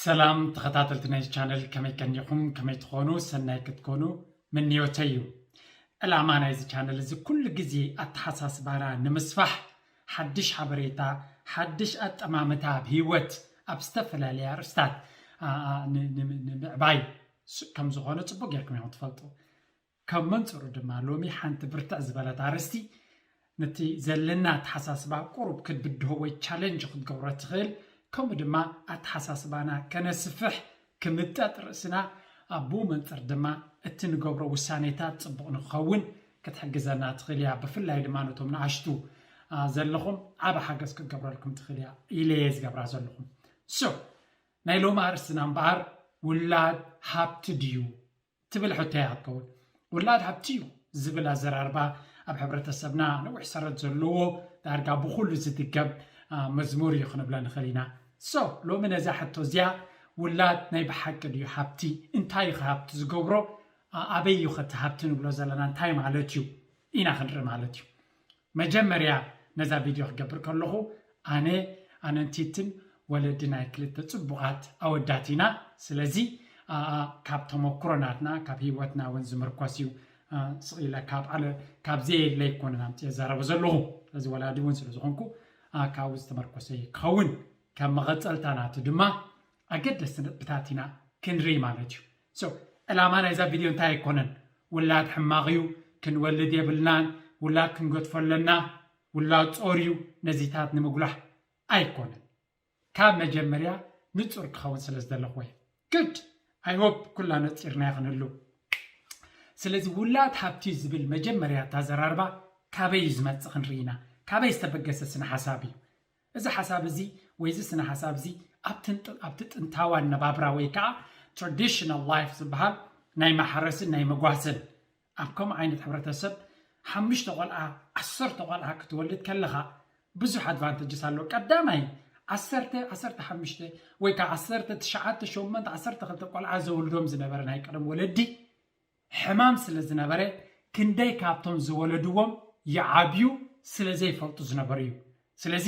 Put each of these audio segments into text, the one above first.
ሰላም ተኸታተልቲ ናይዚ ቻነል፣ ከመይ ቀኒኹም? ከመይ ትኾኑ? ሰናይ ክትኮኑ ምንዮተይ እዩ። ዕላማ ናይዚ ቻነል እዚ ኩሉ ግዜ ኣተሓሳስባና ንምስፋሕ፣ ሓድሽ ሓበሬታ፣ ሓድሽ ኣጠማምታ ኣብ ህይወት፣ ኣብ ዝተፈላለያ ኣርእስታት፣ ኣ፣ ኣ፣ ን-፣ ን-፣ ንምዕባይ ስ-፣ ከም ዝኾነ ጽቡቕ ጌርኩም ኢኹም ትፈልጡ። ካብ መንጽሩ ድማ ሎሚ ሓንቲ ብርትዕ ዝበለት ኣርእስቲ ነቲ ዘለና ኣተሓሳስባ ቁሩብ ክትብድሆ ወይ ቻለንጅ ክትገብሮ ትኽእል፣ ከምኡ ድማ ኣተሓሳስባና ከነስፍሕ፣ ክምጠጥ ርእስና፣ ኣብኡ መንጽር ድማ እቲ ንገብሮ ውሳኔታት ጽቡቕ ንክኸውን ክትሕግዘና ትኽእል እያ። ብፍላይ ድማ ነቶም ንኣሽቱ፣ ኣ፣ ዘለኹም ዓቢ ሓገዝ ክትገብረልኩም ትኽእል እያ ኢለ እየ ዝገብራ ዘለኹም። ሶ፣ ናይ ሎሚ ኣርእስትና እምበኣር ውላድ ሃብቲ ድዩ? ትብል ሕቶ እያ ክትከውን። ውላድ ሃብቲ እዩ ዝብል ኣዘራርባ ኣብ ሕብረተሰብና ነዊሕ ሰረት ዘለዎ፣ ዳርጋ ብኹሉ ዝድገም፣ ኣ፣ መዝሙር እዩ ክንብሎ ንኽእል ኢና። ሶ፣ ሎሚ ነዛ ሕቶ እዚኣ፣ ውላድ ናይ ብሓቂ ድዩ ሃብቲ? እንታይ እዩ ከ ሃብቲ ዝገብሮ? ኣ-፣ ኣበይ እዩ ከ እቲ ሃብቲ ንብሎ ዘለና? እንታይ ማለት እዩ? ኢና ክንርኢ ማለት እዩ። መጀመርያ ነዛ ቪድዮ ክገብር ከለኹ፣ ኣነ፣ ኣነን ቲትን ወለዲ ናይ ክልተ ጽቡቓት ኣወዳት ኢና። ስለዚ፣ ኣ፣ ኣ፣ ካብ ተመክሮ ናትና፣ ካብ ህይወትና እውን ዝምርኮስ እዩ። ኣ፣ ስቕ ኢለ ካብ ዓለ-፣ ካብ ዘየለ ኣይኮነን ኣምጽኤ ዝዛረቦ ዘለኹ። ስለዚ ወላዲ እውን ስለ ዝኾንኩ፣ ኣ፣ ካብኡ ዝተመርኮሰ ይኸውን። ከም መቐጸልታ ናቱ ድማ ኣገደስቲ ነጥብታት ኢና ክንርኢ ማለት እዩ። ሶ፣ ዕላማ ናይዛ ቪድዮ እንታይ ኣይኮነን፣ ውላድ ሕማቕ እዩ፣ ክንወልድ የብልናን፣ ውላድ ክንገድፎ ኣለና፣ ውላድ ጾር እዩ፣ ነዚታት ንምጉላሕ ኣይኮነን። ካብ መጀመርያ ንጹር ክኸውን ስለ ዝደለኹ እየ። ግድ፣ I hope ኩላ ነጺርናዮ ክንህሉ። ስለዚ ውላድ ሃብቲ ዝብል መጀመርያ እታ ኣዘራርባ ካበይ እዩ ዝመጽእ ክንርኢ ኢና። ካበይ ዝተበገሰ ስነ ሓሳብ እዩ? እዚ ሓሳብ እዚ ወይ እዚ ስነ ሓሳብ እዚ ኣብቲ ንጥ-፣ ኣብቲ ጥንታዊ ኣነባብራ ወይ ከዓ traditional life ዝበሃል ናይ ማሕረስን ናይ መጓሰን፣ ኣብ ከምኡ ዓይነት ሕብረተሰብ ሓሙሽተ ቆልዓ፣ ዓሰርተ ቆልዓ ክትወልድ ከለኻ ብዙሕ ኣድቫንቴጅስ ኣለዎ። ቀዳማይ፣ ዓሰርተ፣ ዓሰርተ ሓሙሽተ ወይ ከዓ ዓሰርተ፣ ትሽዓተ፣ ሸሞንተ፣ ዓሰርተ ክልተ ቆልዓ ዘወልዶም ዝነበረ ናይ ቀደም ወለዲ ሕማም ስለ ዝነበረ፣ ክንደይ ካብቶም ዝወለድዎም ይዓብዩ ስለ ዘይፈልጡ ዝነበሩ እዩ። ስለዚ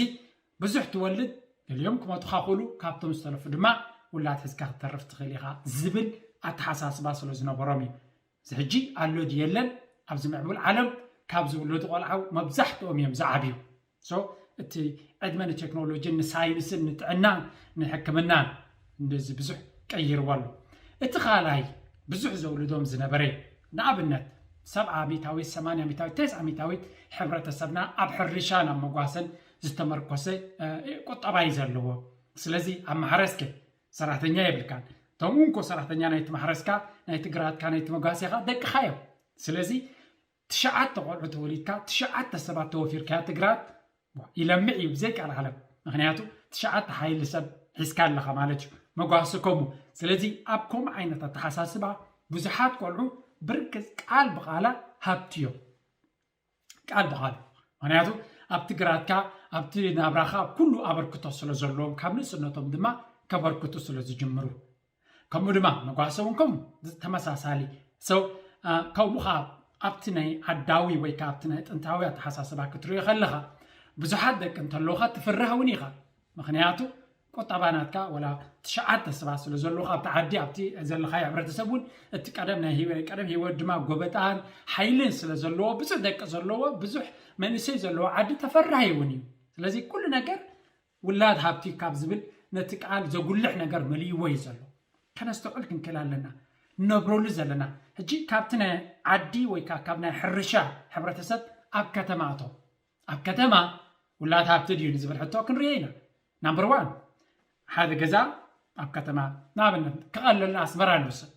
ብዙሕ ትወልድ፣ ገሊኦም ክሞቱኻ ክእሉ፣ ካብቶም ዝተረፉ ድማ ውላድ ሒዝካ ክትተርፍ ትኽእል ኢኻ ዝብል ኣተሓሳስባ ስለ ዝነበሮም እዩ። እዚ ሕጂ ኣሎ ድዩ የለን? ኣብዚ ምዕቡል ዓለም ካብ ዝውለዱ ቆልዓ መብዛሕትኦም እዮም ዝዓብዩ። ሶ፣ እቲ ዕድመ ንቴክኖሎጂን ንሳይንስን ንጥዕናን ንሕክምናን እንደዚ ብዙሕ ቀይርዎ ኣሎ። እቲ ካልኣይ፣ ብዙሕ ዘውልዶም ዝነበረ፣ ንኣብነት፣ ሰብዓ ሚእታዊት፣ ሰማንያ ሚእታዊት፣ ተስዓ ሚእታዊት ሕብረተሰብና ኣብ ሕርሻን ኣብ መጓሰን ዝተመርኮሰ፣ እ፣ ቁጠባ እዩ ዘለዎ። ስለዚ ኣብ ማሕረስከ ሰራሕተኛ የብልካን። እቶም እንኮ ሰራሕተኛ ናይቲ ማሕረስካ፣ ናይቲ ግራትካ፣ ናይቲ መጓሰኻ ደቅኻ እዮም። ስለዚ ትሽዓተ ቆልዑ ተወሊድካ፣ ትሽዓተ ሰባት ተወፊርካ ትግራት፣ ይለምዕ እዩ ብዘይ ቃል ዓለም። ምኽንያቱ ትሽዓተ ሓይሊ ሰብ ሒዝካ ኣለኻ ማለት እዩ። መጓሲ ከምኡ። ስለዚ ኣብ ከምኡ ዓይነት ኣተሓሳስባ ብዙሓት ቆልዑ ብርግጽ ቃል ብቓላ ሃብቲ እዮም። ቃል ብቓሉ። ምኽንያቱ ኣብቲ ግራትካ፣ ኣብቲ ናብራኻ ኩሉ ኣበርክቶ ስለ ዘለዎም፣ ካብ ንእስነቶም ድማ ከበርክቱ ስለ ዝጅምሩ። ከምኡ ድማ መጓሰ እውን ከምኡ ተመሳሳሊ። So፣ አ፣ ከምኡ ኸዓ ኣብቲ ናይ ዓዳዊ ወይ ከዓ ኣብቲ ናይ ጥንታዊ ኣተሓሳስባ ክትሪኦ ከለኻ፣ ብዙሓት ደቂ እንተለውኻ ትፍራህ እውን ኢኻ። ምኽንያቱ ቁጠባ ናትካ ወላ ትሽዓተ ሰባት ስለ ዘለውኻ ኣብቲ ዓዲ፣ ኣብቲ ዘለኻዮ ሕብረተሰብ እውን እቲ ቀደም ናይ ህይወ-፣ ቀደም ህይወት ድማ ጎበጣን ሓይልን ስለ ዘለዎ፣ ብዙሕ ደቂ ዘለዎ፣ ብዙሕ መንእሰይ ዘለዎ ዓዲ ተፈራሂ እውን እዩ። ስለዚ ኩሉ ነገር ውላድ ሃብቲ ካብ ዝብል ነቲ ቃል ዘጉልሕ ነገር መሊእዎ እዩ ዘሎ። ከነስተውዕል ክንክእል ኣለና። ንነብረሉ ዘለና። ሕጂ ካብቲ ናይ ዓዲ ወይ ከዓ ካብ ናይ ሕርሻ ሕብረተሰብ ኣብ ከተማ እቶ። ኣብ ከተማ ውላድ ሃብቲ ድዩ ንዝብል ሕቶ ክንሪኦ ኢና። ናምበር ዋን፣ ሓደ ገዛ ኣብ ከተማ፣ ንኣብነት፣ ክቐለልና ኣስመራ ንውሰድ።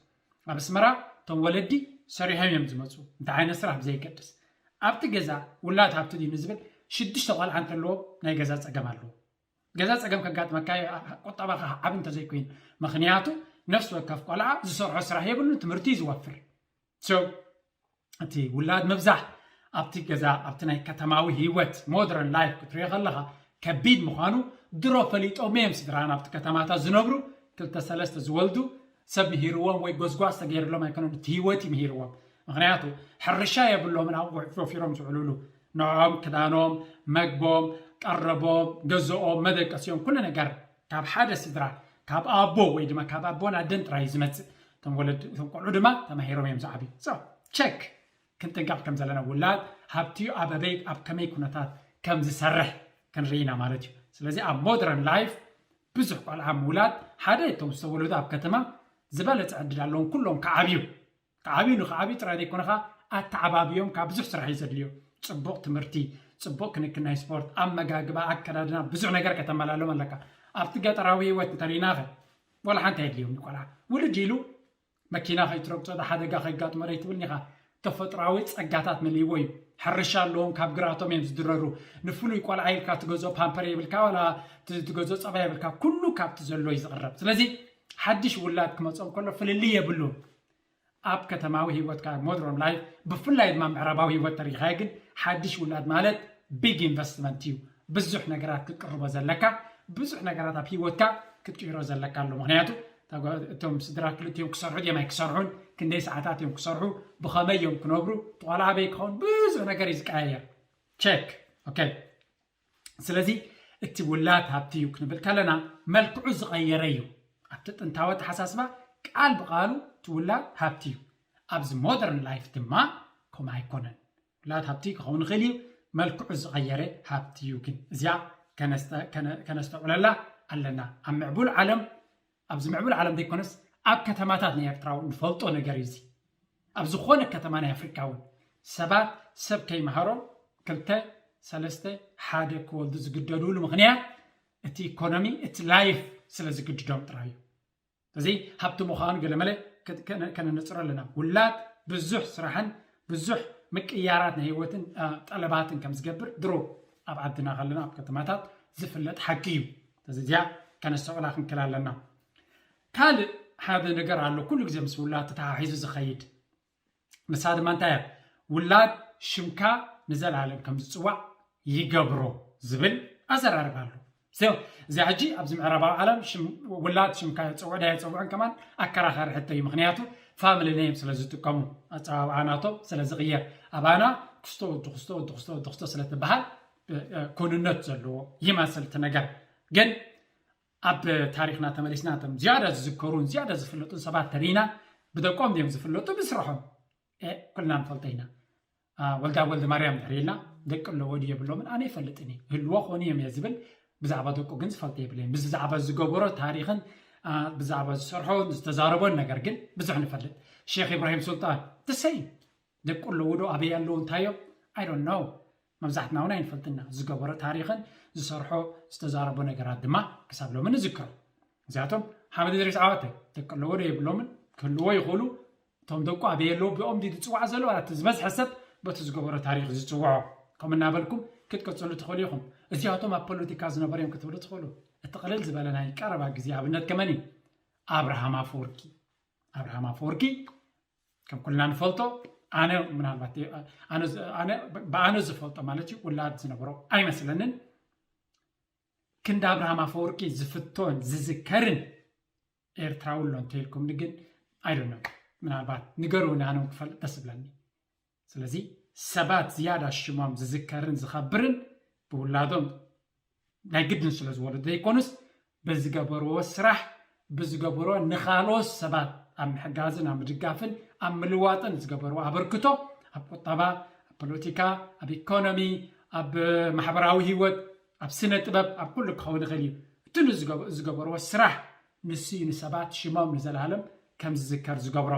ኣብ ኣስመራ እቶም ወለዲ ሰሪሖም እዮም ዝመፁ። እንታይ ዓይነት ስራሕ ብዘይገድስ። ኣብቲ ገዛ ውላድ ሃብቲ ድዩ ንዝብል ሽዱሽተ ቆልዓ እንተለዎ ናይ ገዛ ፀገም ኣለዎ። ገዛ ፀገም ከጋጥመካ እዩ፣ ቁጠባኻ ዓቢ እንተዘይኮይኑ። ምኽንያቱ ነፍሲ ወከፍ ቆልዓ ዝሰርሖ ስራሕ የብሉን፣ ትምህርቲ እዩ ዝወፍር። So፣ እቲ ውላድ ምብዛሕ ኣብቲ ገዛ፣ ኣብቲ ናይ ከተማዊ ህይወት፣ ሞደርን ላይፍ ክትሪኦ ከለኻ ከቢድ ምዃኑ ድሮ ፈሊጦም እዮም ስድራ ናብቲ ከተማታት ዝነብሩ፣ ክልተ ሰለስተ ዝወልዱ ሰብ ምሂርዎም ወይ ጎስጓስ ተገይርሎም ኣይኮነን፣ እቲ ህይወት እዩ ምሂርዎም። ምኽንያቱ ሕርሻ የብሎምን ኣብኡ ወፊሮም ዝውዕሉሉ። ንዕኦም ክዳኖም፣ መግቦም፣ ቀረቦም፣ ገዝኦም፣ መደቀሲኦም፣ ኩሉ ነገር ካብ ሓደ ስድራ ካብ ኣቦ ወይ ድማ ካብ ኣቦን ኣደን ጥራይ እዩ ዝመፅእ። እቶም ወለድ እቶም ቆልዑ ድማ ተማሂሮም እዮም ዝዓብዩ። So check ክንጥንቀቕ ከም ዘለና፣ ውላድ ሃብትዩ ኣበበይ ኣብ ከመይ ኩነታት ከም ዝሰርሕ ክንርኢ ኢና ማለት እዩ። ስለዚ ኣብ modern life ብዙሕ ቆልዓ ምውላድ ሓደ፣ እቶም ዝተወለዱ ኣብ ከተማ ዝበለፀ ዕድል ኣለዎም ኩሎም ክዓብዩ። ክዓብዩ ንክዓብዩ ጥራይ ዘይኮነ ከዓ ኣተዓባብዮም ካብ ብዙሕ ስራሕ እዩ ዘድልዮ። ፅቡቕ ትምህርቲ፣ ፅቡቕ ክንክን ናይ ስፖርት፣ ኣመጋግባ፣ ኣከዳድና፣ ብዙሕ ነገር ከተመላሎም ኣለካ። ኣብቲ ገጠራዊ ህይወት እንተሪናኸ ዋላ ሓንቲ ኣየድልዮም ቆልዓ። ውልድ ኢሉ መኪና ከይትረግጾ፣ ሓደጋ ከይጋጥሞ ደይትብል ኒኻ። ተፈጥሮኣዊ ጸጋታት መሊእዎ እዩ። ሕርሻ ኣለዎም፣ ካብ ግራቶም እዮም ዝድረሩ። ንፍሉይ ቆልዓ ኢልካ ትገዝኦ ፓምፐር የብልካ፣ ዋላ ት- ትገዝኦ ጸባ የብልካ። ኩሉ ካብቲ ዘሎ እዩ ዝቕረብ። ስለዚ ሓድሽ ውላድ ክመጾም ከሎ ፍልልይ የብሉን። ኣብ ከተማዊ ህይወትካ፣ ሞደርን ላይፍ፣ ብፍላይ ድማ ምዕራባዊ ህይወት ተሪኻዮ ግን ሓድሽ ውላድ ማለት ቢግ ኢንቨስትመንት እዩ። ብዙሕ ነገራት ክትቅርቦ ዘለካ፣ ብዙሕ ነገራት ኣብ ህይወትካ ክትቅይሮ ዘለካ ኣሎ። ምክንያቱ እቶም ስድራ ክልቲኦም ክሰርሑ ድዮም ኣይክሰርሑን፣ ክንደይ ሰዓታት እዮም ክሰርሑ፣ ብኸመይ እዮም ክነብሩ፣ እቲ ቆልዓ ኣበይ ክኸውን፣ ብዙሕ ነገር እዩ ዝቀያየር። ቸክ። ኦኬ። ስለዚ እቲ ውላድ ሃብቲ እዩ ክንብል ከለና መልክዑ ዝቐየረ እዩ። ኣብቲ ጥንታዊ ኣተሓሳስባ ቃል ብቃሉ እቲ ውላድ ሃብቲ እዩ። ኣብዚ ሞደርን ላይፍ ድማ ከምኡ ኣይኮነን። ውላድ ሃብቲ ክኸውን ይኽእል እዩ፣ መልክዑ ዝቐየረ ሃብቲ እዩ። ግን እዚኣ ከነስተ- ከነ- ከነስተውዕለላ ኣለና። ኣብ ምዕቡል ዓለም፣ ኣብዚ ምዕቡል ዓለም ዘይኮነስ ኣብ ከተማታት ናይ ኤርትራ እውን ንፈልጦ ነገር እዩ። እዚ ኣብ ዝኾነ ከተማ ናይ ኣፍሪካ እውን ሰባት ሰብ ከይመሃሮም ክልተ ሰለስተ ሓደ ክወልዱ ዝግደድሉ ምኽንያት እቲ ኢኮኖሚ፣ እቲ ላይፍ ስለ ዝግድዶም ጥራይ እዩ። እዚ ሃብቲ ምዃኑ ገለመለ ከ- ከነ- ከነነጽሮ ኣለና። ውላድ ብዙሕ ስራሕን ብዙሕ ምቅያራት ናይ ህይወትን አ፣ ጠለባትን ከም ዝገብር ድሮ ኣብ ዓድና ከለና ኣብ ከተማታት ዝፍለጥ ሓቂ እዩ። ስለዚ እዚኣ ከነስተውዕላ ክንክእል ኣለና። ካልእ ሓደ ነገር ኣሎ፣ ኩሉ ግዜ ምስ ውላድ ተተሓሒዙ ዝኸይድ። ንሳ ድማ እንታይ እያ? ውላድ ሽምካ ንዘለኣለም ከም ዝጽዋዕ ይገብሮ ዝብል ኣዘራርባ ኣሎ። So፣ እዚኣ ሕጂ ኣብዚ ምዕራባዊ ዓለም ሽም- ውላድ ሽምካ የጸውዕ ዳ የጸውዕን ከማን ኣከራኻሪ ሕቶ እዩ። ምክንያቱ ፋሚሊ ኔም ስለ ዝጥቀሙ፣ ኣጸዋውዓ ናቶም ስለ ዝቕየር፣ ኣባና ክስቶ ወዲ ክስቶ ወዲ ክስቶ ወዲ ክስቶ ስለ ትበሃል እ፣ እ፣ ኩንነት ዘለዎ ይመስል እቲ ነገር። ግን ኣብ ታሪኽና ተመሊስና፣ እቶም ዝያዳ ዝዝከሩን ዝያዳ ዝፍለጡን ሰባት ተሪና፣ ብደቆም ድዮም ዝፍለጡ? ብስርሖም። እ፣ ኩልና ንፈልጦ ኢና። አ፣ ወልዳ ወልደ ማርያም ድሕሪ ኢልና ደቂ ኣለዎ ድዩ የብሎምን ኣነ ይፈልጥን እዩ። ህልዎ ክኾኑ እዮም እየ ዝብል፣ ብዛዕባ ደቁ ግን ዝፈልጦ የብለይን። ብዛዕባ ዝገበሮ ታሪኽን፣ አ፣ ብዛዕባ ዝሰርሖ ዝተዛረቦን ነገር ግን ብዙሕ ንፈልጥ። ሼክ ኢብራሂም ሱልጣን ተሰይ ደቁ ኣለዎ ዶ ኣበይ ኣለዉ እንታዮም? I don't know። መብዛሕትና እውን ኣይንፈልጥና። ዝገበሮ ታሪኽን ዝሰርሖ ዝተዛረቦ ነገራት ድማ ክሳብ ሎሚ ንዝክሮ። እዚኣቶም ሓመድ ድሪስ ዓዋተ ደቂ ኣለዎ ዶ የብሎምን? ክህልዎ ይኽእሉ። እቶም ደቁ ኣበይ ኣለዉ፣ ብኦም ድዩ ዝፅዋዕ ዘሎ? ዋላ እቲ ዝበዝሐ ሰብ በቲ ዝገበሮ ታሪኽ ዝፅውዖ። ከምኡ እናበልኩም ክትቅፅሉ ትኽእሉ ኢኹም። እዚኣቶም ኣብ ፖለቲካ ዝነበሩ እዮም ክትብሉ ትኽእሉ። እቲ ቅልል ዝበለ ናይ ቀረባ ግዜ ኣብነት ከመን እዩ? ኣብርሃም ኣፈወርቂ። ኣብርሃም ኣፈወርቂ ከም ኩልና ንፈልጦ፣ ኣነ ምናልባት ኣነ ኣነ ብኣነ ዝፈልጦ ማለት እዩ፣ ውላድ ዝነበሮ ኣይመስለንን። ክንዲ ኣብርሃም ኣፈወርቂ ዝፍቶን ዝዝከርን ኤርትራዊ ኣሎ እንተኢልኩምኒ ግን፣ I don't know፣ ምናልባት ንገሩኒ፣ ኣነ እውን ክፈልጥ ደስ ይብለኒ። ስለዚ ሰባት ዝያዳ ሽሞም ዝዝከርን ዝኸብርን ብውላዶም ናይ ግድን ስለ ዝወለዱ ዘይኮኑስ፣ ብዝገበርዎ ስራሕ፣ ብዝገበርዎ ንኻልኦት ሰባት ኣብ ምሕጋዝን ኣብ ምድጋፍን ኣብ ምልዋጥን ዝገበርዎ ኣበርክቶ፣ ኣብ ቁጠባ፣ ኣብ ፖለቲካ፣ ኣብ ኢኮኖሚ፣ ኣብ ማሕበራዊ ህይወት፣ ኣብ ስነ ጥበብ፣ ኣብ ኩሉ ክኸውን ይኽእል እዩ። እቲ ንዝገበ- ዝገበርዎ ስራሕ ንሱ እዩ ንሰባት ሽሞም ንዘለኣለም ከም ዝዝከር ዝገብሮ።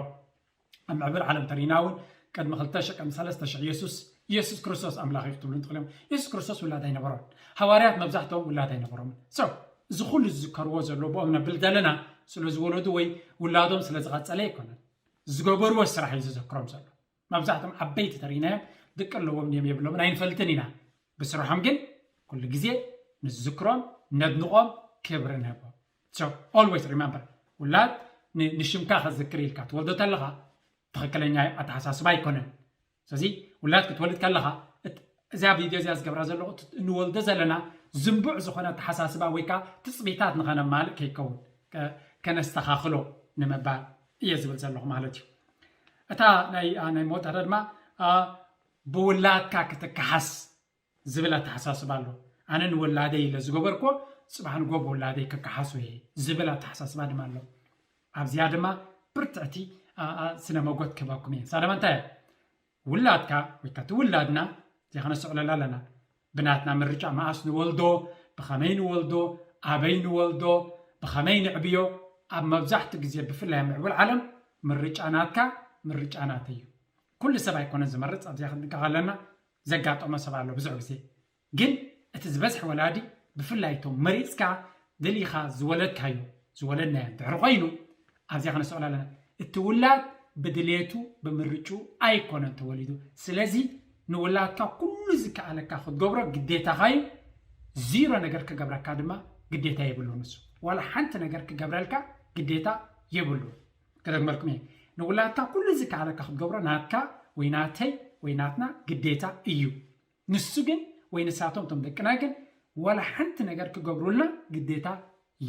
ኣብ ምዕብል ዓለም ተሪና እውን ቅድሚ ክልተ ሽሕ ቅድሚ ሰለስተ ሽሕ የሱስ የሱስ ክርስቶስ ኣምላኽ እዩ ክትብሉ እንትኽእሉ እዮም። የሱስ ክርስቶስ ውላድ ኣይነበሮን። ሃዋርያት መብዛሕትኦም ውላድ ኣይነበሮምን። So እዚ ኩሉ ዝዝከርዎ ዘሎ ብኦም ነብል ዘለና ስለ ዝወለዱ ወይ ውላዶም ስለ ዝቐጸለ ኣይኮነን። ዝገበርዎ ስራሕ እዩ ዝዘክሮም ዘሎ። መብዛሕትኦም ዓበይቲ ተሪናዮም ደቂ ኣለዎም ድዮም የብሎምን ኣይንፈልጥን ኢና። ብስርሖም ግን ኩሉ ግዜ ንዝዝክሮም፣ ነድንቖም፣ ክብሪ ንህቦም። So always remember፣ ውላድ ን- ንሽምካ ከዝክር ኢልካ ትወልዶ ተለኻ ትኽክለኛ ኣተሓሳስባ ኣይኮነን። ስለዚ ውላድ ክትወልድ ከለኻ እት- እዚኣ ቪድዮ እዚኣ ዝገብራ ዘለኹ እቲ እንወልዶ ዘለና ዝንቡዕ ዝኾነ ኣተሓሳስባ ወይ ከዓ ትፅቢታት ንኸነማልእ ከይከውን ከ- ከነስተኻኽሎ ንምባል እየ ዝብል ዘለኹ ማለት እዩ። እታ ናይ ናይ መወዳእታ ድማ አ፣ ብውላድካ ክትከሓስ ዝብል ኣተሓሳስባ ኣሎ። ኣነ ንወላደይ ኢለ ዝገበርኮ ጽባሕ ንጎ ብውላደይ ከከሓሶ እየ ዝብል ኣተሓሳስባ ድማ ኣሎ። ኣብዚኣ ድማ ብርትዕቲ ስነ መጎት ክህበኩም እየ። ንሳ ድማ እንታይ እያ? ውላድካ ወይ ከኣ እቲ ውላድና እዚኣ ከነስተውዕለላ ኣለና። ብናትና ምርጫ መኣስ ንወልዶ፣ ብኸመይ ንወልዶ፣ ኣበይ ንወልዶ፣ ብኸመይ ንዕብዮ፣ ኣብ መብዛሕትኡ ግዜ ብፍላይ ኣብ ምዕቡል ዓለም ምርጫ ናትካ ምርጫ ናተይ እዩ። ኩሉ ሰብ ኣይኮነን ዝመርጽ። ኣብዚኣ ክንጥንቀቕ ኣለና። ዘጋጠሞ ሰብ ኣሎ ብዙሕ ግዜ። ግን እቲ ዝበዝሐ ወላዲ ብፍላይ እቶም መሪጽካ ደሊኻ ዝወለድካዮ ዝወለድናዮ እንድሕር ኮይኑ ኣብዚኣ ከነስተውዕል ኣለና። እቲ ውላድ ብድሌቱ ብምርጭኡ ኣይኮነን ተወሊዱ። ስለዚ ንውላድካ ኩሉ ዝከኣለካ ክትገብሮ ግዴታኻ እዩ። ዚሮ ነገር ክገብረካ ድማ ግዴታ የብሉን። ንሱ ዋላ ሓንቲ ነገር ክገብረልካ ግዴታ የብሉን። ክደግመልኩም እየ። ንውላድካ ኩሉ ዝከኣለካ ክትገብሮ ናትካ ወይ ናተይ ወይ ናትና ግዴታ እዩ። ንሱ ግን ወይ ንሳቶም እቶም ደቅና ግን ዋላ ሓንቲ ነገር ክገብሩልና ግዴታ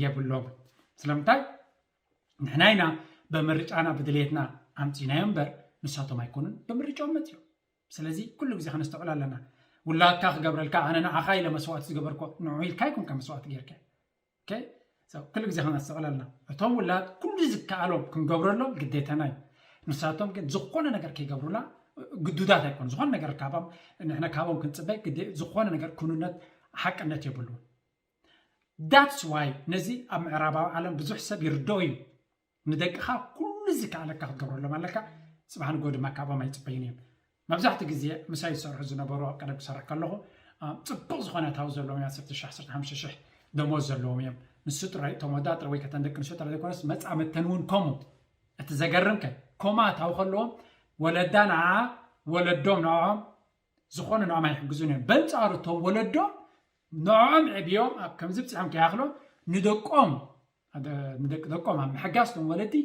የብሎም። ስለምንታይ? ንሕና ኢና ብምርጫና ብድሌትና ኣምፂናዮ እምበር ንሳቶም ኣይኮኑን ብምርጫኦም መፂኦም። ስለዚ ኩሉ ግዜ ከነስተውዕል ኣለና። ውላድካ ክገብረልካ ኣነ ንዓኻ ኢለ መስዋእቲ ዝገበርኮ ንዑ ኢልካ ኣይኮንካ መስዋእቲ ጌርካ። ኩሉ ግዜ ከነስተውዕል ኣለና። እቶም ውላድ ኩሉ ዝከኣሎም ክንገብረሎም ግዴታና እዩ። ንሳቶም ግን ዝኾነ ነገር ከይገብሩና ግዱዳት ኣይኮኑ። ዝኾነ ነገር ካብም ንሕና ካብም ክንፅበ ግዴ- ዝኾነ ነገር ኩኑነት ሓቅነት የብሉን። That's why ነዚ ኣብ ምዕራባዊ ዓለም ብዙሕ ሰብ ይርድኦ እዩ። ንደቅኻ ኩሉ ዝከኣለካ ክትገብረሎም ኣለካ። ጽባሕ ንጎ ድማ ካብኦም ኣይጽበዩን እዮም። መብዛሕትኡ ግዜ ምሳይ ዝሰርሑ ዝነበሩ ኣብ ቀደም ክሰርሕ ከለኹ አ፣ ጽቡቕ ዝኾነ ኣታዊ ዘለዎም እዮም። ዓሰርተ ሽሕ ዓሰርተ ሓሙሽተ ሽሕ ደሞዝ ዘለዎም እዮም። ንሱ ጥራይ እቶም ወዳ ጥራይ ወይ ከተን ደቂ ኣንስትዮ ጥራይ ዘይኮነስ መጻምድተን እውን ከምኡ። እቲ ዘገርም ከ ከምኡ ኣታዊ ከለዎም ወለዳ ንዓ ወለዶም ንዕኦም ዝኾነ ንዕኦም ኣይሕግዙን እዮም። በንጻሩ እቶም ወለዶም ንዕኦም ዕብዮም ኣብ ከምዚ ብጽሖም ከይኣኽሎም ንደቆም ንደቂ ደቆም ኣብ ምሕጋዝ እቶም ወለዲ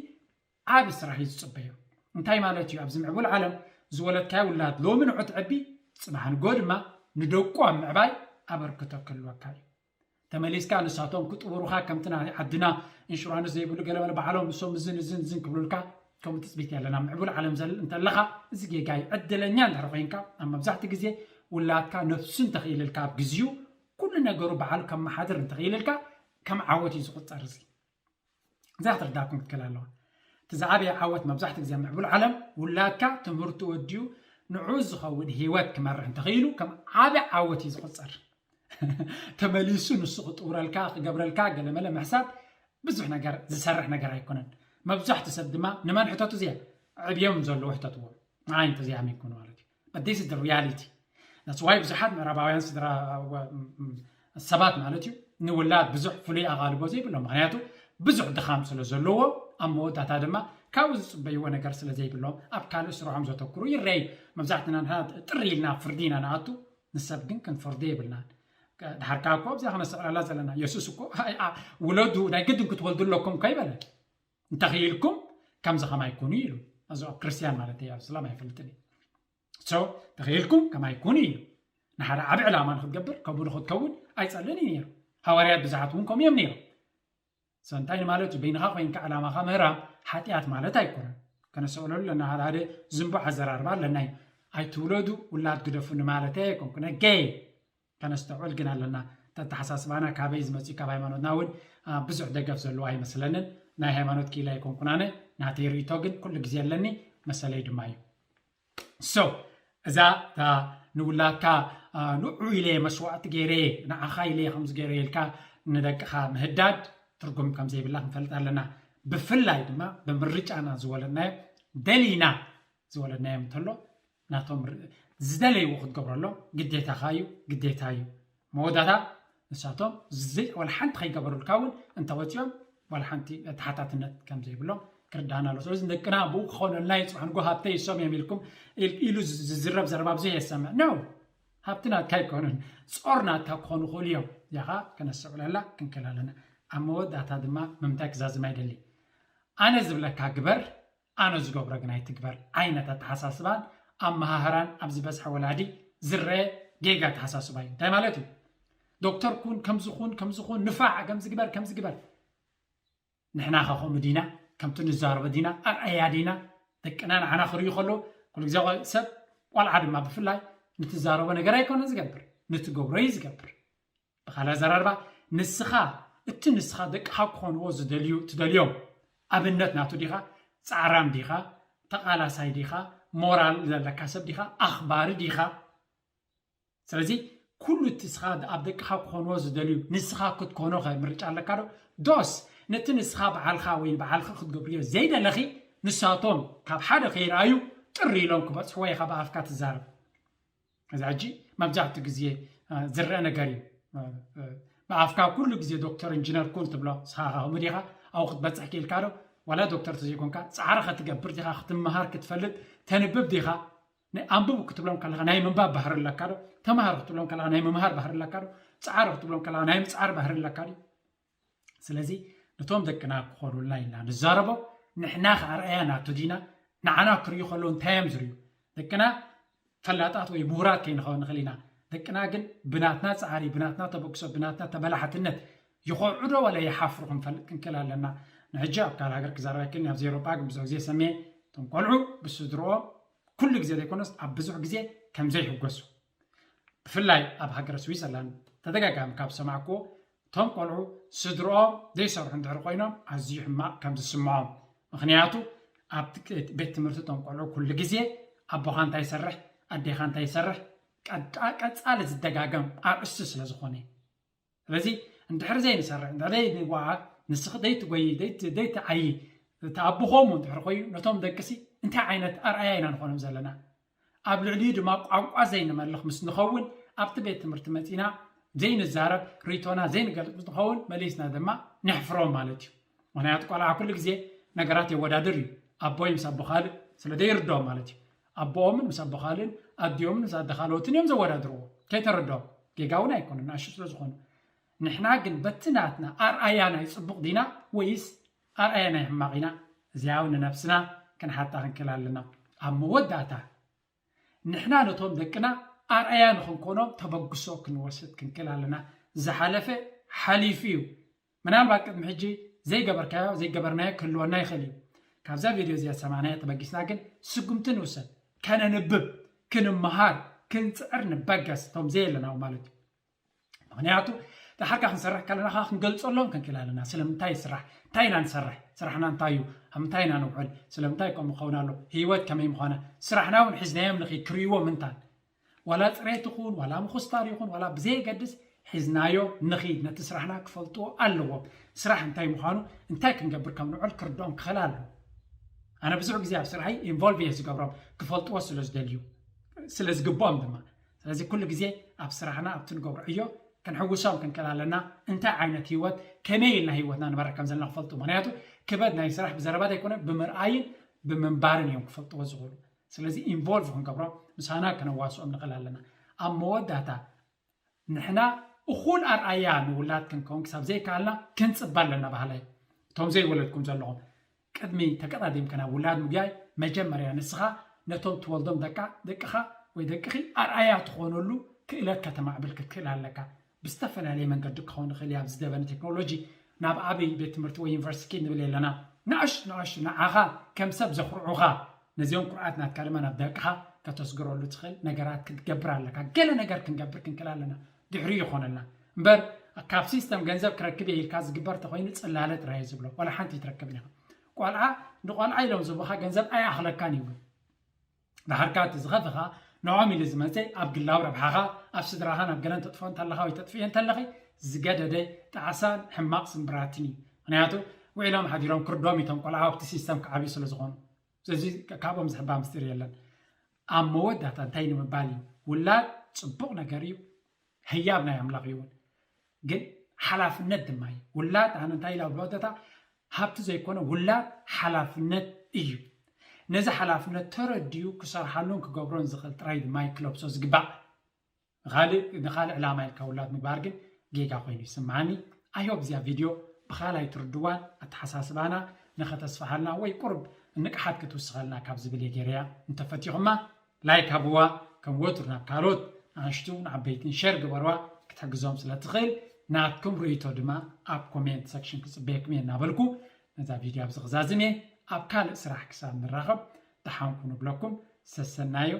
ዓቢ ስራሕ እዩ ዝጽበዮም። እንታይ ማለት እዩ? ኣብዚ ምዕቡል ዓለም ዝወለድካዮ ውላድ ሎሚ ንዑ ትዕቢ ጽባሕ ንጎ ድማ ንደቁ ኣብ ምዕባይ ኣበርክቶ ክህልወካ እዩ። ተመሊስካ ንሳቶም ክጥውሩኻ ከምቲ ናይ ዓድና ኢንሹራንስ ዘይብሉ ገለመለ ባዕሎም ንሶም እዝን እዝን እዝን ክብሉልካ ከምኡ ትጽቢት የለና። ምዕቡል ዓለም ዘል እንተለኻ እዚ ጌጋ እዩ። ዕድለኛ እንድሕር ኮይንካ ኣብ መብዛሕትኡ ግዜ ውላድካ ነፍሱ እንተኽኢልልካ ኣብ ግዜኡ ኩሉ ነገሩ ባዕሉ ከመሓድር እንተኽኢልልካ ከም ዓወት እዩ ዝቑጸር። እዚ እዛ ክትርዳኩም ክትክእል ኣለዋ። እቲ ዝዓበየ ዓወት መብዛሕትኡ ግዜ ምዕቡል ዓለም ውላድካ ትምህርቱ ወዲኡ ንዑ ዝኸውን ህይወት ክመርሕ እንተኽኢሉ ከም ዓቢ ዓወት እዩ ዝቑጸር። ተመሊሱ ንሱ ክጥውረልካ ክገብረልካ ገለመለ ምሕሳብ ብዙሕ ነገር ዝሰርሕ ነገር ኣይኮነን። መብዛሕትኡ ሰብ ድማ ንመን ሕተቱ እዚኣ ዕብዮም ዘለዉ ሕተትዎ ንዓይ እንተዚኣም ይኮኑ ማለት እዩ። But this is the reality. That's why ብዙሓት ምዕራባውያን ስድራ ሰባት ማለት እዩ ንውላድ ብዙሕ ፍሉይ ኣቓልቦ ዘይብሎም፣ ምክንያቱ ብዙሕ ድኻም ስለ ዘለዎ ኣብ መወዳእታ ድማ ካብኡ ዝፅበይዎ ነገር ስለ ዘይብሎም ኣብ ካልእ ስርሖም ዘተኩሩ ይረኣዩ። መብዛሕትና ንሕና ጥሪ ኢልና ፍርዲ ኢና ንኣቱ፣ ንሰብ ግን ክንፈርዶ የብልናን። ድሓር ከዓ እኮ ኣብዚኣ ከነስተውዕለላ ዘለና የሱስ እኮ ውለዱ ናይ ግድን ክትወልዱ ኣለኩም እኮ ኣይበለን። እንተኽኢልኩም ከምዚ ከማይ ኩኑ ኢሉ። እዚ ኣብ ክርስትያን ማለት እዩ፣ ኣብ እስላም ኣይፈልጥን እዩ። So ተኽኢልኩም ከማይ ኩኑ ኢሉ። ንሓደ ዓቢ ዕላማ ንክትገብር ከምኡ ንክትከውን ኣይጸልን እዩ ነይሩ። ሃዋርያት ብዙሓት እውን ከምኡ እዮም ነይሮም። So እንታይ ማለት እዩ? በይንኻ ኮይንካ ዕላማኻ ምህራም ሓጢኣት ማለት ኣይኮነን። ከነስተውዕለሉ ኣለና። ሓደ ሓደ ዝንቡዕ ኣዘራርባ ኣለና እዩ። ኣይትውለዱ፣ ውላድ ግደፉ ንማለተይ ኣይኮንኩን። ገይ ከነስተውዕል ግን ኣለና። ተተሓሳስባና ካበይ ዝመጽእ ካብ ሃይማኖትና እውን ብዙሕ ደገፍ ዘለዎ ኣይመስለንን። ናይ ሃይማኖት ክኢላ ኣይኮንኩን ኣነ፣ ናተይ ርእይቶ ግን ኩሉ ግዜ ኣለኒ፣ መሰለይ ድማ እዩ። So እዛ እታ ንውላድካ ንዑ ኢለ መስዋእቲ ገይረ ንዓኻ ኢለ ከምዚ ገይረ ኢልካ ንደቅኻ ምህዳድ ትርጉም ከም ዘይብላ ክንፈልጥ ኣለና። ብፍላይ ድማ ብምርጫና ዝወለድናዮ ደሊና ዝወለድናዮም እንተሎ ናቶም ዝደለይዎ ክትገብረሎም ግዴታኻ እዩ፣ ግዴታ እዩ። መወዳእታ ንሳቶም ዋላ ሓንቲ ከይገበሩልካ እውን እንተወፂኦም ዋላ ሓንቲ ተሓታትነት ከም ዘይብሎም ክርዳእና ኣሎ። ስለዚ ደቅና ብኡ ክኾነልና እዩ፣ ፅባሕ ንጎ ሃብተይ እሶም እዮም ኢልኩም ኢሉ ዝዝረብ ዘረባ ብዙሕ የሰምዕ ነው። ሃብቲ ናትካ ኣይኮነን፣ ፆር ናትካ ክኾኑ ክእሉ እዮም። ያኻ ከነስተውዕለላ ክንክእል ኣለና። ኣብ መወዳእታ ድማ ምምታይ ክዛዝም ኣይደሊ። ኣነ ዝብለካ ግበር፣ ኣነ ዝገብሮ ግን ኣይትግበር ዓይነት ኣተሓሳስባን ኣመሃህራን ኣብ ዝበዝሐ ወላዲ ዝረአ ጌጋ ኣተሓሳስባ እዩ። እንታይ ማለት እዩ? ዶክተር ኩን፣ ከምዚ ኩን፣ ከምዚ ኩን፣ ንፋዕ፣ ከምዚ ግበር፣ ከምዚ ግበር። ንሕና ከ ከምኡ ዲና? ከምቲ ንዛረቦ ዲና? ኣርኣያ ዲና? ደቅና ንዓና ክርእዩ ከለዉ ኩሉ ግዜ ሰብ ቆልዓ ድማ ብፍላይ ንትዛረቦ ነገር ኣይኮነን ዝገብር፣ ንትገብሮ እዩ ዝገብር። ብኻልእ ኣዘራርባ ንስኻ እቲ ንስኻ ደቅኻ ክኾንዎ ዝደልዩ ትደልዮም ኣብነት ናቱ ዲኻ? ፃዕራም ዲኻ? ተቓላሳይ ዲኻ? ሞራል ዘለካ ሰብ ዲኻ? ኣኽባሪ ዲኻ? ስለዚ ኩሉ እቲ ንስኻ ኣብ ደቅኻ ክኾንዎ ዝደልዩ ንስኻ ክትኮኖ ኸ ምርጫ ኣለካ ዶ? ዶስ ነቲ ንስኻ በዓልኻ ወይ በዓልኺ ክትገብርዮ ዘይደለኺ ንሳቶም ካብ ሓደ ከይረኣዩ ጥሪ ኢሎም ክበፅሕዎ ኢኻ ብኣፍካ ትዛረብ። እዚ ሕጂ መብዛሕትኡ ግዜ ዝረአ ነገር እዩ። ብኣፍካ ኩሉ ግዜ ዶክተር ኢንጂነር ኩን ትብሎ ንስኻ ከምኡ ዲኻ? ኣብኡ ክትበፅሕ ክኢልካ ዶ? ዋላ ዶክተር ተዘይኮንካ ፃዕሪ ከትገብር ዲኻ? ክትመሃር ክትፈልጥ ተንብብ ዲኻ? ኣንብቡ ክትብሎም ከለኻ ናይ ምንባብ ባህሪ ኣለካ ዶ? ተምሃር ክትብሎም ከለኻ ናይ ምምሃር ባህሪ ኣለካ ዶ? ፃዕሪ ክትብሎም ከለኻ ናይ ምፅዓር ባህሪ ኣለካ ዶ? ስለዚ ነቶም ደቅና ክኾኑልና ኢልና ንዛረቦ። ንሕና ከ ኣርኣያ ናቱ ዲና? ንዓና ክርእዩ ከለዉ እንታይ እዮም ዝርእዩ? ደቅና ፈላጣት ወይ ምሁራት ከይንኸውን ንኽእል ኢና። ደቅና ግን ብናትና ፃዕሪ፣ ብናትና ተበግሶ፣ ብናትና ተበላሕትነት ይኾርዑ ዶ ወላ ይሓፍሩ ክንፈልጥ ክንክእል ኣለና። ንሕጂ ኣብ ካልእ ሃገር ክዛረብ ኣይክእልን፣ ኣብዚ ኤውሮጳ ግን ብዙሕ ግዜ ሰምየ እቶም ቆልዑ ብስድርኦም ኩሉ ግዜ ዘይኮነስ ኣብ ብዙሕ ግዜ ከም ዘይሕጎሱ፣ ብፍላይ ኣብ ሃገረ ስዊዘርላንድ ተደጋጋሚ ካብ ዝሰማዕክዎ እቶም ቆልዑ ስድርኦም ዘይሰርሑ እንድሕር ኮይኖም ኣዝዩ ሕማቕ ከም ዝስምዖም። ምኽንያቱ ኣብቲ ቤት ትምህርቲ እቶም ቆልዑ ኩሉ ግዜ ኣቦኻ እንታይ ይሰርሕ፣ ኣዴኻ እንታይ ይሰርሕ፣ ቀጣ- ቀጻሊ ዝደጋገም ኣርእስቲ ስለ ዝኾነ። ስለዚ እንድሕር ዘይንሰርሕ፣ እንድሕር ዘይንወዓል፣ ንስኺ ዘይትጎይ ዘይትዓዪ፣ እቲ ኣቦ ከምኡ እንድሕር ኮይኑ ነቶም ደቅሲ እንታይ ዓይነት ኣርኣያ ኢና ንኾኖም ዘለና? ኣብ ልዕሊኡ ድማ ቋንቋ ዘይንመልኽ ምስ ንኸውን ኣብቲ ቤት ትምህርቲ መፂና ዘይንዛረብ፣ ርእይቶና ዘይንገልፅ ምስ ንኸውን መሊስና ድማ ነሕፍሮም ማለት እዩ። ምኽንያቱ ቆልዓ ኩሉ ግዜ ነገራት የወዳድር እዩ። ኣቦይ ምስ ኣቦ ካልእ ስለ ዘይርድኦም ማለት እዩ። ኣቦኦምን ምስ ኣቦ ካልእን ኣዲኦምን ምስ ኣደ ካልኦትን እዮም ዘወዳድርዎ። ከይተረድኦም ጌጋ እውን ኣይኮኑን ንኣሽቱ ስለ ዝኾኑ። ንሕና ግን በቲ ናትና ኣርኣያ ናይ ፅቡቕ ዲና ወይስ ኣርኣያ ናይ ሕማቕ ኢና? እዚኣ እውን ንነብስና ክንሓታ ክንክእል ኣለና። ኣብ መወዳእታ ንሕና ነቶም ደቅና ኣርኣያ ንኽንኮኖም ተበግሶ ክንወስድ ክንክእል ኣለና። ዝሓለፈ ሓሊፉ እዩ። ምናልባት ቅድሚ ሕጂ ዘይገበርካዮ ዘይገበርናዮ ክህልወና ይኽእል እዩ። ካብዛ ቪድዮ እዚኣ ዝሰማዕናዮ ተበጊስና ግን ስጉምቲ ንውሰድ። ከነንብብ፣ ክንመሃር፣ ክንፅዕር ንበገስ እቶም ዘየለናው ማለት እዩ። ምኽንያቱ ድሓርካ ክንሰርሕ ከለና ከዓ ክንገልፀሎም ክንክእል ኣለና። ስለምንታይ ስራሕ? እንታይ ኢና ንሰርሕ? ስራሕና እንታይ እዩ? ኣብ ምንታይ ኢና ንውዕል? ስለምንታይ ከምኡ ክኸውን ኣሎ? ህይወት ከመይ ምዃና? ስራሕና እውን ሒዝናዮም ንኸይድ ክርእይዎ ምንታን ዋላ ፅሬት ይኹን ዋላ ምኹስታር ይኹን ዋላ ብዘየገድስ ሒዝናዮ ንኺድ። ነቲ ስራሕና ክፈልጥዎ ኣለዎም። ስራሕ እንታይ ምዃኑ እንታይ ክንገብር ከም ንውዕል ክርድኦም ክኽእል ኣለዎ። ኣነ ብዙሕ ግዜ ኣብ ስራሐይ ኢንቮልቭ እየ ዝገብሮም ክፈልጥዎ ስለ ዝደልዩ ስለ ዝግብኦም ድማ። ስለዚ ኩሉ ግዜ ኣብ ስራሕና ኣብቲ ንገብሮ ዕዮ ክንሕውሶም ክንክእል ኣለና። እንታይ ዓይነት ህይወት ከመይ ኢልና ህይወትና ንመርሕ ከም ዘለና ክፈልጡ። ምክንያቱ ክበድ ናይ ስራሕ ብዘረባ ዘይኮነ ብምርኣይን ብምንባርን እዮም ክፈልጥዎ ዝኽእሉ። ስለዚ ኢንቮልቭ ክንገብሮም ምሳና ከነዋስኦም ንኽእል ኣለና። ኣብ መወዳእታ ንሕና እኹል ኣርኣያ ንውላድ ክንከውን ክሳብ ዘይከኣልና ክንፅበ ኣለና። ባህላይ እቶም ዘይወለድኩም ዘለኹም ቅድሚ ተቀዳዲምካ ናብ ውላድ ምጉያይ መጀመርያ ንስኻ ነቶም ትወልዶም ደቃ ደቅኻ ወይ ደቅኺ ኣርኣያ ትኾነሉ ክእለት ከተማዕብል ክትክእል ኣለካ። ብዝተፈላለየ መንገዲ ክኸውን ይኽእል እዩ። ኣብዚ ዘበነ ቴክኖሎጂ ናብ ዓብዪ ቤት ትምህርቲ ወይ ዩኒቨርሲቲ ኪድ ንብል የለና። ንኣሽ ንኣሽ ንዓኻ ከም ሰብ ዘኹርዑኻ ነዚኦም ኩርዓት ናትካ ድማ ናብ ደቅኻ ከተስግረሉ ትኽእል ነገራት ክትገብር ኣለካ። ገለ ነገር ክንገብር ክንክእል ኣለና። ድሕሪኡ ይኾነልና እምበር ካብ ሲስተም ገንዘብ ክረክብ እየ ኢልካ ዝግበር ተኾይኑ ጽላለ ጥራይ እዩ ዝብሎ። ዋላ ሓንቲ ይትረክብን ኢኻ። ቆልዓ ንቆልዓ ኢሎም ዝህቡኻ ገንዘብ ኣይኣኽለካን እዩ እውን። ድሓርካ እቲ ዝኸፍኻ ንዖም ኢሉ ዝመፀ ኣብ ግላዊ ረብሓኻ ኣብ ስድራኻ ናብ ገለን ተጥፍኦ እንተለኻ ወይ ተጥፍዮ እንተለኺ ዝገደደ ጣዕሳን ሕማቕ ስምብራትን እዩ። ምክንያቱ ውዒሎም ሓዲሮም ክርዶም እቶም ቆልዓ ኣብቲ ሲስተም ክዓብዩ ስለ ዝኾኑ። ስለዚ ካብኦም ዝሕባ ምስጢር የለን። ኣብ መወዳእታ እንታይ ንምባል እዩ? ውላድ ፅቡቕ ነገር እዩ፣ ህያብ ናይ ኣምላኽ እዩ እውን። ግን ሓላፍነት ድማ እዩ። ውላድ ኣነ እንታይ ኢላ ኣብ መወዳእታ ሃብቲ ዘይኮነ ውላድ ሓላፍነት እዩ። ነዚ ሓላፍነት ተረዲኡ ክሰርሓሉን ክገብሮን ዝኽእል ጥራይ ድማ እዩ ክለብሶ ዝግባእ። ንኻልእ ንኻልእ ዕላማ ኢልካ ውላድ ምግባር ግን ጌጋ ኮይኑ ይስምዓኒ። ኣይ ሆፕ እዚኣ ቪድዮ ብኻልኣይ ትርድዋን ኣተሓሳስባና ንኸተስፍሓልና ወይ ቁርብ ንቅሓት ክትውስኸልና ካብ ዝብል እየ ገይረያ። እንተፈቲኹማ ላይክ ሃብዋ። ከም ወትሩ ናብ ካልኦት ንኣሽቱ ንዓበይትን ሸር ግበርዋ ክትሕግዞም ስለ ትኽእል ናትኩም ርእይቶ ድማ ኣብ ኮሜንት ሰክሽን ክጽበየኩም እየ እናበልኩ ነዛ ቪድዮ ኣብዚ ክዛዝም እየ። ኣብ ካልእ ስራሕ ክሳብ ንራኸብ ደሓንኩ ንብለኩም። ሰሰናዩ።